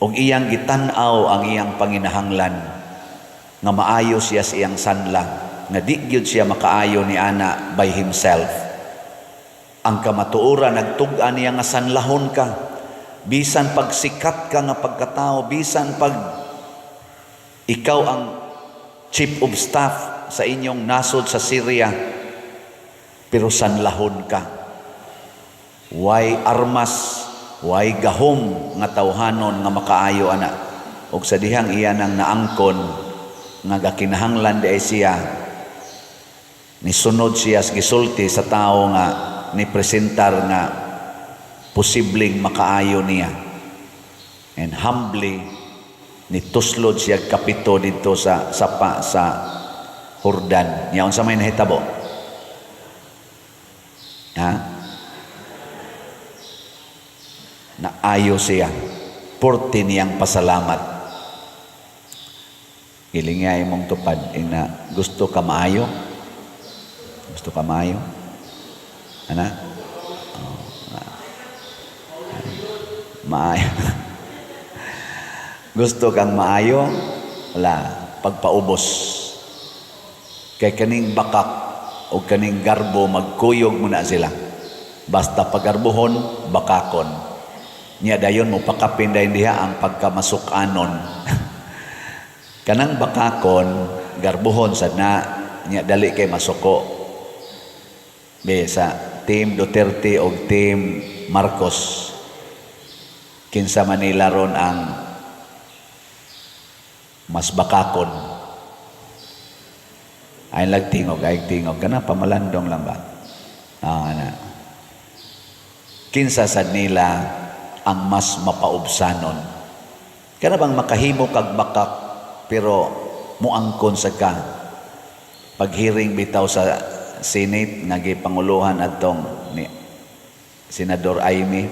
ug iyang gitan-aw ang iyang panginahanglan nga maayo siya sa iyang sanla, nga di gyud siya makaayo ni ana by himself. Ang kamatuoran nagtug-an niya nga sanlahon ka, bisan pagsikat ka nga pagkatao, bisan pag ikaw ang chief of staff sa inyong nasod sa Syria, pero sanlahon ka. Way armas, way gahom nga tawhanon nga makaayo ana. Og sa dihang iya nang naangkon nga gakinahanglan di ay siya, nisunod siya sa gisulti sa tao nga ni presentar nga posibleng makaayo niya. And humbly nituslod siya kapito didto sa sapa sa Jordan. Nya unsa may nahitabo? Ha? Naayo siya. Porte niyang pasalamat. Giling nga imong tupad ina, gusto ka maayo? Gusto ka maayo? Ana? Oh, na. Maayo. Gusto kang maayo? Wala. Pagpaubos. Kay kaning bakak o kaning garbo, magkuyog mo na sila. Basta pagarbuhon, bakakon. Nya dayon mo pakapin dayon diha ang pagkamasukanon. Kanang bakakon, garbuhon sad na, nya dali kay masuko. Be sa Team Duterte o Team Marcos, kinsa man nila ron ang mas bakakon? Ay lag tingog, ay tingog kana, pamalandong lang ba? Ah, ana. Kinsa sad nila ang mas mapaubsanon? Kana bang makahimo kag bakak pero muangkon sa ka? Paghearing bitaw sa Senate nga gipanguluhan adtong ni Senador Imee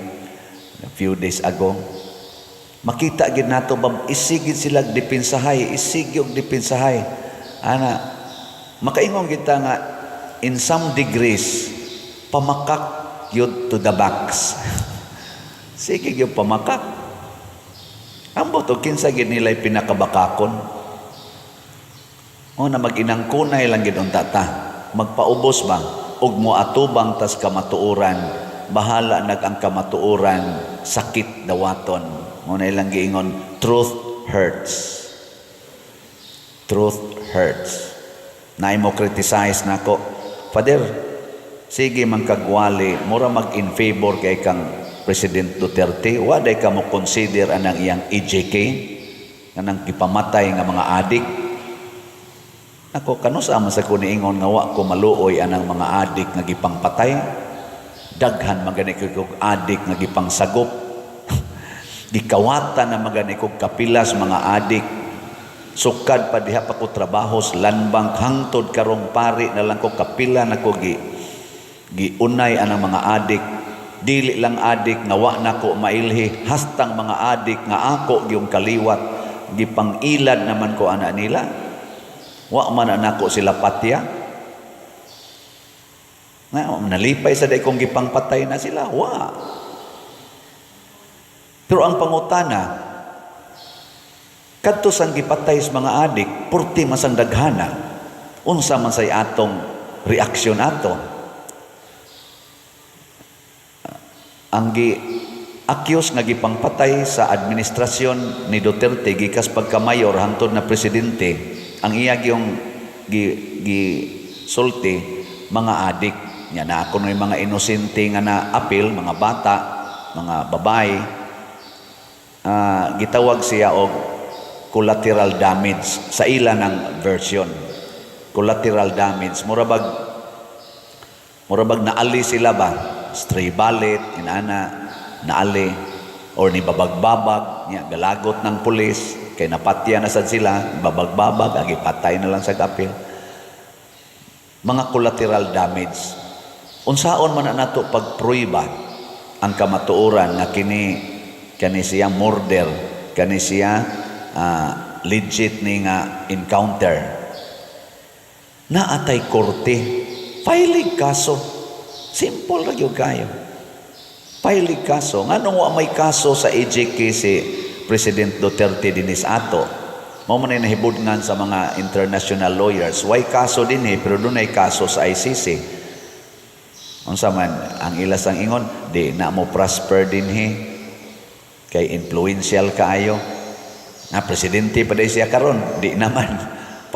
a few days ago, makita gid nato ba, isigid sila depensahay, isig og depensahay ana. Makaingon kita nga in some degrees pamakak yun to the box. Sige gyud pamakak. Ambot og kinsa gid nila pinakabakakon. O na mag-inangkunay lang gid unta ta. Magpaubos ba ug moatubang tas kamatuoran, bahala nag ang kamatuoran sakit dawaton. Mo na ilang giingon, "Truth hurts." Truth hurts. Naay mo criticize nako, "Father, sige man kagwali, mura mag in favor kay kang President Duterte, wa day ka mo consider anang iyang EJK, anang gipamatay nga mga adik." Ako, kanusa man sa ko niingon nga wa ko maluoy anang mga adik nga gipangpatay? Daghan magani kog adik nga gipangsagop. Gikawatan na magani kog kapilas mga adik. Sukad pa diha pa ko trabaho sa Land Bank hangtod karong pari na lang ko, kapila na ko gi giunay anang mga adik. Dili lang adik nga wa nako mailhi, hastang mga adik nga ako gyung kaliwat, gipang-ilad naman ko ana nila. Wa man nako sila patya. Nga nalipay sa day kong gipangpatay na sila, wa. Pero ang pangutana, kadto sang gipatay sa mga adik, purti masang daghana. Unsa man say atong reaksyon ato? Ang gi accuse nga gipangpatay sa administrasyon ni Duterte gikas pagka-mayor hangtod na presidente, ang iya gyung gi, gi sulti mga adik nya na ako mga inosente nga na apil, mga bata, mga babae, gitawag siya og collateral damage sa ila ng version. Collateral damage, mura bag naali sila ba, stray bullet inana, naali or ni babagbabag nya galagot ng pulis kay napatya na sad sila, babagbabag, agi patay na lang sa apil, mga collateral damage. Unsaon man na nato pagpruiba ang kamatuoran nga kini kani siya murder, kani siya legit ni nga encounter? Naatay korte, filing kaso. Simple ra gyud kayo. Filing kaso. Nganong wa may kaso sa EJK si President Duterte dinis ato? Mao man ay nahibudngan sa mga international lawyers. Way kaso dinhi pero dunay kaso sa ICC. Unsa man ang ilas ang ingon, di na mo prosper dinhi kay influential kaayo. Na presidente pa day siya karon, di naman.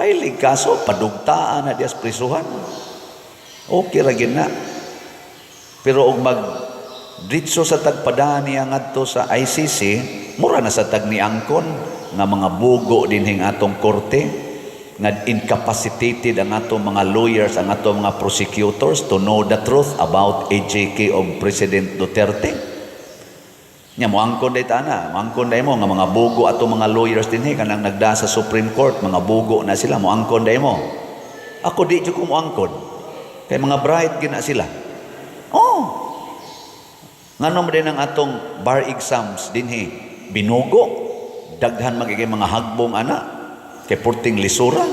Pailig kaso, padugtaan na diya sa prisuhan. Okay ra gyud na. Pero og mag diretso sa tagpadaan niya ngadto sa ICC, mura na sa tag niangkon nga mga bugo dinhing atong korte, nga incapacitated ang atong mga lawyers, ang atong mga prosecutors to know the truth about EJK of President Duterte. Nya moangkon day ta na, moangkon day mo nga mga bugo atong mga lawyers dinhi, kanang nagda sa Supreme Court, mga bugo na sila, moangkon day mo. Ako, di jud ko moangkon. Kay mga bright gina sila. Oh. Ngano man din ang atong bar exams dinhi binugo, daghan magiging mga hagbong ana kay purting lisura.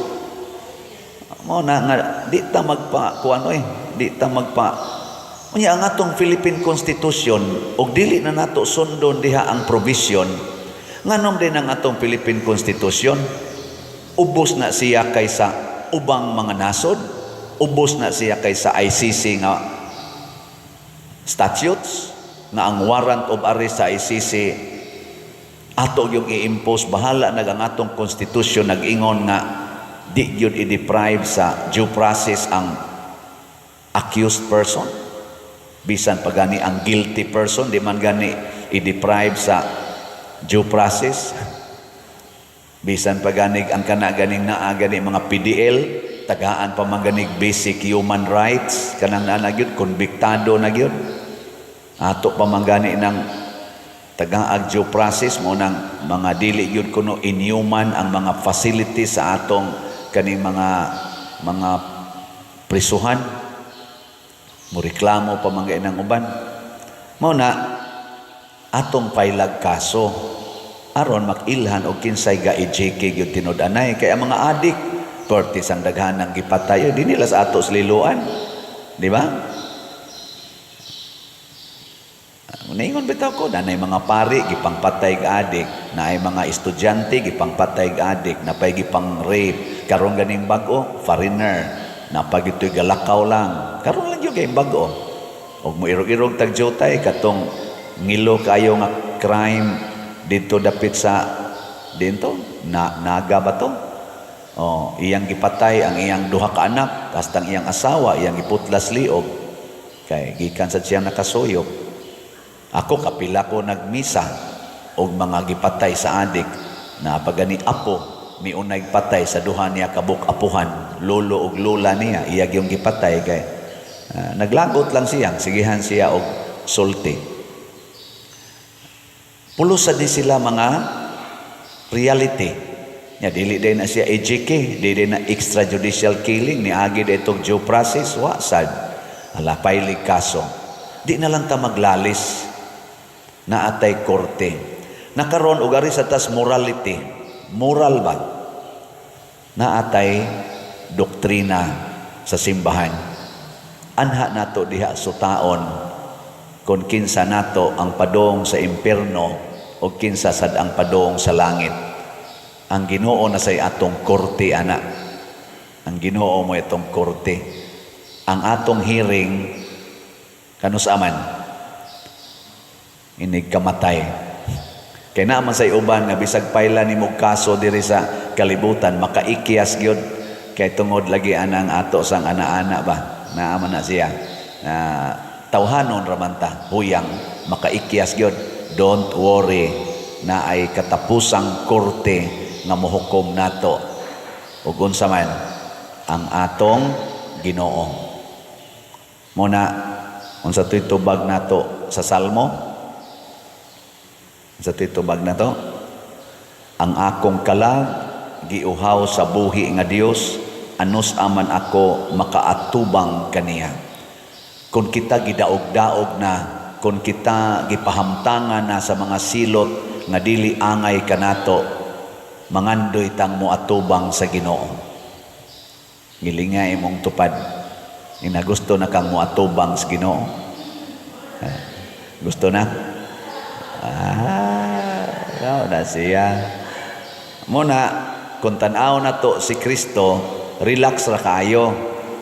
Mo na nga di ta magpa kuano eh, di ta magpa. Unya ang atong Philippine Constitution, og dili na nato sundon diha ang provision, nganom din ang atong Philippine Constitution? Ubos na siya kaysa ubang mga nasod, ubos na siya kaysa ICC nga statutes, nga ang warrant of arrest sa ICC ato yung i-impose, bahala nag ang atong constitution nag-ingon nga di gyud i-deprive sa due process ang accused person. Bisan pa gani ang guilty person, di man gani i-deprive sa due process. Bisan pa gani ang kana ganing naa gani mga PDL, tagaan pa man ganig basic human rights, kanang naa na gyud, konbiktado na gyud, ato pa man gani ng tagaag due process mo nang mga dili gyud kuno inhuman ang mga facilities sa atong kaning mga prisuhan. Mo reklamo pa man ng uban. Mao na atong pailag kaso aron makilhan og kinsay ga EJK gyud tinud-anay, kay ang mga adik perti sang daghan ng gipatay di nila sa ato sa liloan, di ba? Naingon bitaw ko, nanay mga pari, gipangpatay og adik, naay mga estudyante, gipangpatay og adik, napay gipang rape, karon ganing bag-o, foreigner, napag ito'y galakaw lang, karon lang yun kay bag-o. Og mo irog-irog tag jutay, katong ngilo kayo nga crime dito dapit sa dito na Naga ba to? Oh, iyang gipatay ang iyang duha ka anak, hastang iyang asawa, iyang giputlas liog kay gikan sa siyang nakasuyop. Ako, kapila ko nagmisa og mga gipatay sa adik na pagani apo miunay patay sa duha niya kabuk apuhan, lolo og lola niya iya yung gipatay kay naglagot lang siya, sigihan siya og sulti. Pulos sa di sila mga reality. Nya dili day na siya EJK, dili na extrajudicial killing, ni agi day itong due process, wa sad. Ala, pailig kaso. Di na lang ta maglalis na atay korte. Nakaron og ari sa tas morality. Moral ba? Naatay doktrina sa simbahan. Anha nato diha sutaon kung kinsa nato ang padong sa impierno o kinsa sad ang padong sa langit. Ang Ginoo na say atong korte ana. Ang Ginoo mo itong korte. Ang atong hearing kanus aman inig kamatay. Kay naa man say uban nga bisag payla nimo kaso diri sa kalibutan, makaikyas gyud kay tungod lagi anang ato sang ana-ana ba. Naa man na siya. Na tawhanon raman ta, huyang makaikyas gyud. Don't worry, na ay katapusang korte nga mohukom nato ug unsa man ang atong Ginoo. Muna unsa to'y tubag nato sa Salmo? Unsa to'y tubag nato? Ang akong kalag giuhaw sa buhi nga Dios, anus aman ako makaatubang kaniya. Kung kita gidaog-daog na, kung kita gipahamtangan na sa mga silot nga dili angay kanato, mangandoy tang moatubang sa Ginoo. Gilinga imong tupad. Ina, gusto na kang moatubang sa Ginoo? Eh, gusto na? Ah, na siya. Muna, kung tan-aw na to si Kristo, relax ra kaayo.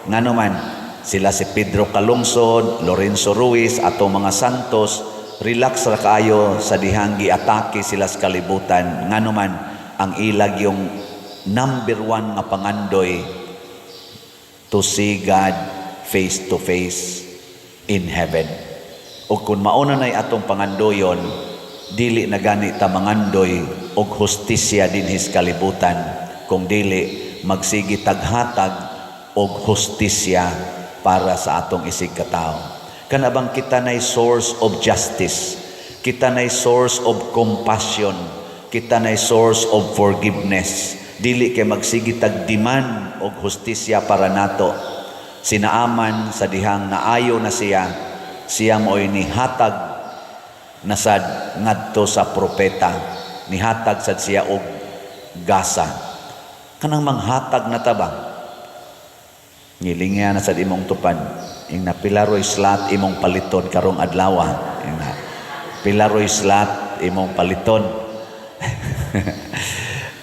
Ngano man, sila si Pedro Calungsod, Lorenzo Ruiz, atong mga santos, relax ra kaayo sa dihang giatake sila sa kalibutan. Ngano man, ang ilag yung number one nga pangandoy, to see God face to face in heaven. O kung mauna na'y atong pangandoyon, dili na gani ta mangandoy og hustisya dinhi sa kalibutan, kung dili magsigi taghatag og hustisya para sa atong isig katawo. Kana bang kita nay source of justice, kita nay source of compassion, kita nay source of forgiveness. Dili kay magsigi tag demand og hustisya para nato. Si Naaman, sa dihang naayo na siya, siya mo'y nihatag na sad ngadto sa propeta. Nihatag sad siya og gasa. Kanang manghatag na ta ba? Ngilingya na sad imong tupad. Ing na pila roy slot imong paliton karong adlaw? Ing na pila roy slot imong paliton?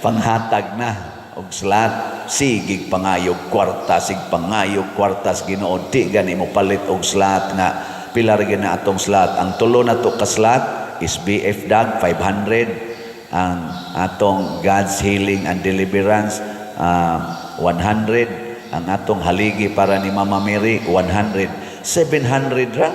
Panghatag na og slot, sigig pangayog kwarta, sig pangayog kwarta sa Ginoo, di gani mo palit og slot nga pila ra na atong slot. Ang tulo na to ka slot is BF Dag 500, ang atong God's Healing and Deliverance 100, ang atong haligi para ni Mama Mary 100, 700 ra.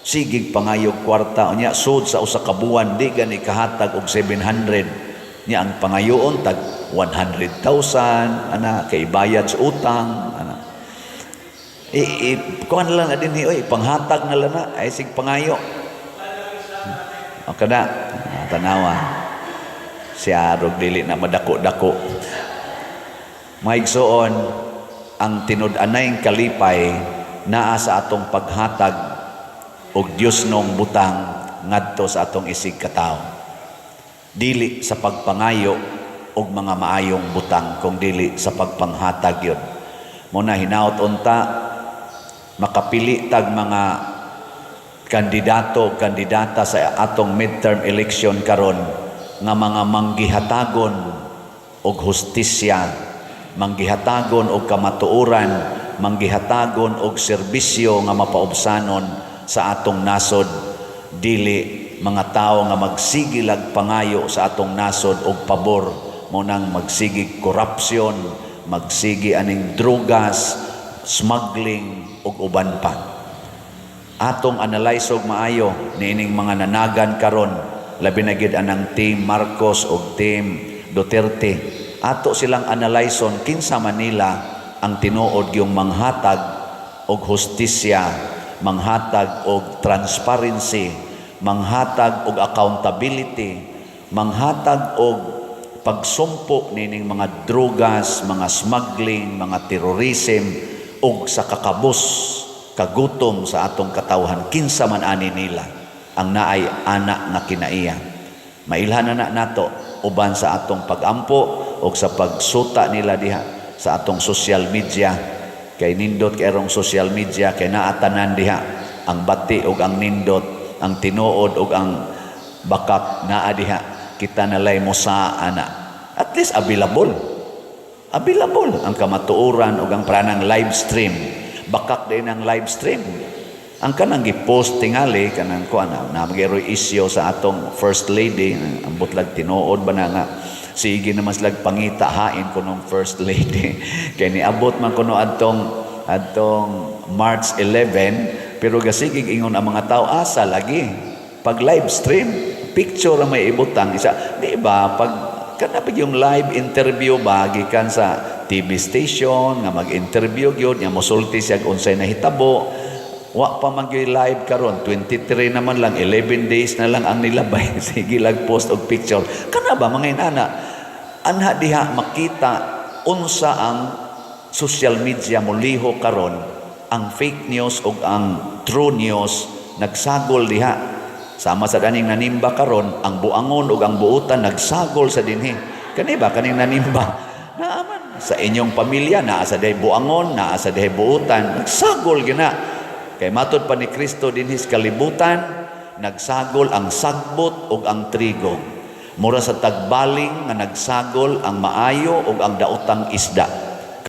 Sigig pangayog kwarta, unya sud sa usa ka buwan di gani kahatag og 700. Nya ang pangayoon tag 100,000 ana, kay bayad sa utang ana. I kuan lang na dinhi oy, panghatag na lang na ay sig pangayo. O kada tanawa siya rog dili na madako-dako. Mga igsoon, ang tinud-anay kalipay naa sa atong paghatag og Dios nong butang ngadto sa atong isig katawo. Dili sa pagpangayo og mga maayong butang, kung dili sa pagpanghatag yun. Mo na hinaot unta makapili tag mga kandidato, kandidata sa atong midterm election karon nga mga manggihatagon og hustisya, manggihatagon og kamatuoran, manggihatagon og serbisyo nga mapaubsanon sa atong nasod, dili mga tawo nga magsigilag pangayo sa atong nasod og pabor mo nang magsigi korupsyon, magsigi aning drugas, smuggling ug uban pa. Atong analyze og maayo niining mga nanagan karon, labi na gid anang Team Marcos ug Team Duterte. Ato silang analyson kinsa man nila ang tinuod yung manghatag og hustisya, manghatag og transparency, manghatag og accountability, manghatag og pagsumpo nining mga drugas, mga smuggling, mga terrorism ug sa kakabos, kagutom sa atong katawhan. Kinsa man ani nila ang naay ana nga kinaiya? Mailhan na na nato uban sa atong pagampo o sa pagsuta nila diha sa atong social media, kay nindot kay erong social media, kay naatanan diha ang bati ug ang nindot, ang tinuod ug ang bakak, naa diha. Kita nalay mo sa ana, at least available, available ang kamatuoran ug ang pranang live stream. Bakak din ang live stream, ang kanang gi-post tingali kanang kuan na magyaro issue sa atong first lady. Ambot lag tinuod ba na nga sige naman sila pangita hain kunong first lady, kay niabot man kuno adtong March 11, pero gasigig ingon ang mga tao, asa lagi pag live stream, picture ang may ibutang isa, di ba? Pag kana yung live interview ba gikan sa TV station nga mag-interview gyud nga mosulti siya unsay nahitabo, wa pa man gyud live karon. 23 naman lang, 11 days na lang ang nilabay, sige lang post og picture. Kana ba mga inana, anha diha makita unsa ang social media moliho karon. Ang fake news ug ang true news nagsagol diha, sama sa kaning nanimba karon. Ang buangon ug ang buutan nagsagol sa dinhi. Kani ba kaning nanimba, naaman sa inyong pamilya, naa sa dihay buangon, naa sa dihay buutan, nagsagol gina. Kay matod pa ni Kristo, dinhi sa kalibutan nagsagol ang sagbot ug ang trigo. Mura sa tagbaling nga nagsagol ang maayo ug ang daotang isda.